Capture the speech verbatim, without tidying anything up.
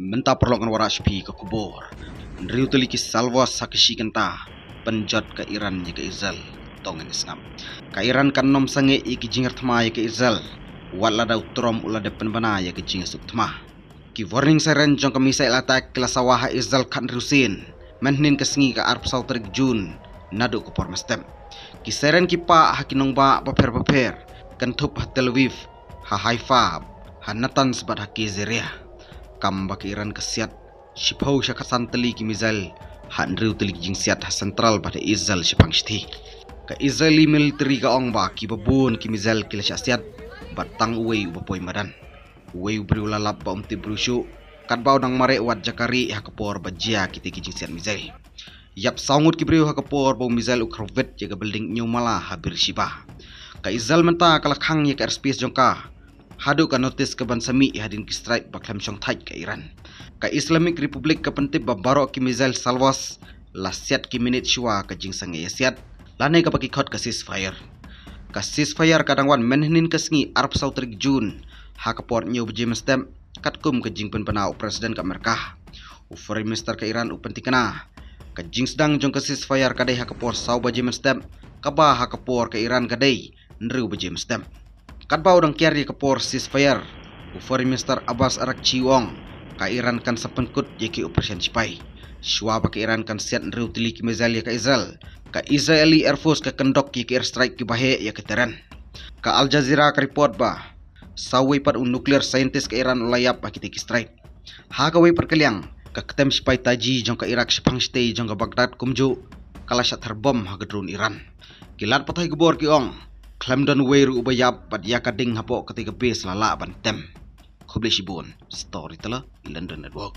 Mynta paralok ngan wanrah sha phi ka khubor. Hynriew tylli ki salvos ha ka shi kynta pynjot ka Iran ïa ka Israel. To ngin ïa sngap. Ka Iran kan nym sangeh ïa ki jingïarap thma ïa ka Israel wat lada u Trump u la dep pynbna ïa ka jingsuk thma. Ki warning siren jong ka missile attack ki la sawa ha Israel khathynriew sien mynhynnin ka sngi ka arphew saw tarik Jun naduh ka por mynstep. Ki siren ki pah ha ki nongbah bapher bapher, kynthup ha Tel Aviv, ha Haifa, ha Natanz bad ha Kaesarea. Kam ba ka Iran ka siat shiphew sha khatsan tylli ki missile, ha hynriew tylli ki jingsiat ha central bad ha Israel shaphang shithi. Ka Israeli military ka ong ba kiba bun ki missile ki la shah siat bad tang uwei uba poi madan. Uwei u briew la lap ba um tip briew shuh, katba u dang mareh wat jaka rieh ha ka por ba jia kitei ki jingsiat missile. Ïap saw ngut ki briew ha ka por ba u missile u kyrwit ïa ka building hynñiew mala ha Beersheba. Ka Israel mynta ka la khang ïa ka airspace jong ka haduh ka notice kaban sa mih hadien ki strike ba khlem shongthait ka Iran. Ka Islamic Republic ka pyntip ba baroh ki missile salvos la siat ki minit shuwa ka jingsangeh ïasiat, lane kaba ki khot ka ceasefire. Ka ceasefire ka dang wan mynhynnin ka sngi arphew saw tarik Jun ha ka por hynñiew baje mynstep, katkum ka jingpynbna u President ka Amerika. U Foreign Minister ka Iran u pyntikna ka jingsdang jong ka ceasefire ka dei ha ka por saw baje mynstep, kaba ha ka por ka Iran ka dei hynriew baje mynstep. Katba u dang kiar ïa ka por ceasefire, u Foreign Minister Abbas Araghchi u ong ka Iran kan sa pynkut ïa ki operation shipai. Shuwa ba ka Iran kan siat hynriew tylli ki missile ïa ka Israel, ka Israeli Air Force ka kyndok ïa ki airstrike kiba heh ïa ka terrain. Ka Al Jazeera ka report ba saw wei pat u nuclear scientist ka Iran u la ïap ha kitei ki strike. Ha kawei pat ka liang, ka ktem shipai taji jong ka Iraq shaphang shatei jong ka Baghdad kumjuh ka la shah ther bom ha ka drone Iran. Ki lad pathai khubor ki ong khlem don uwei ruh uba ïap bad ïa ka ding hapoh katei ka base la lah ban tem. Khublei shibun. Storyteller, London Network.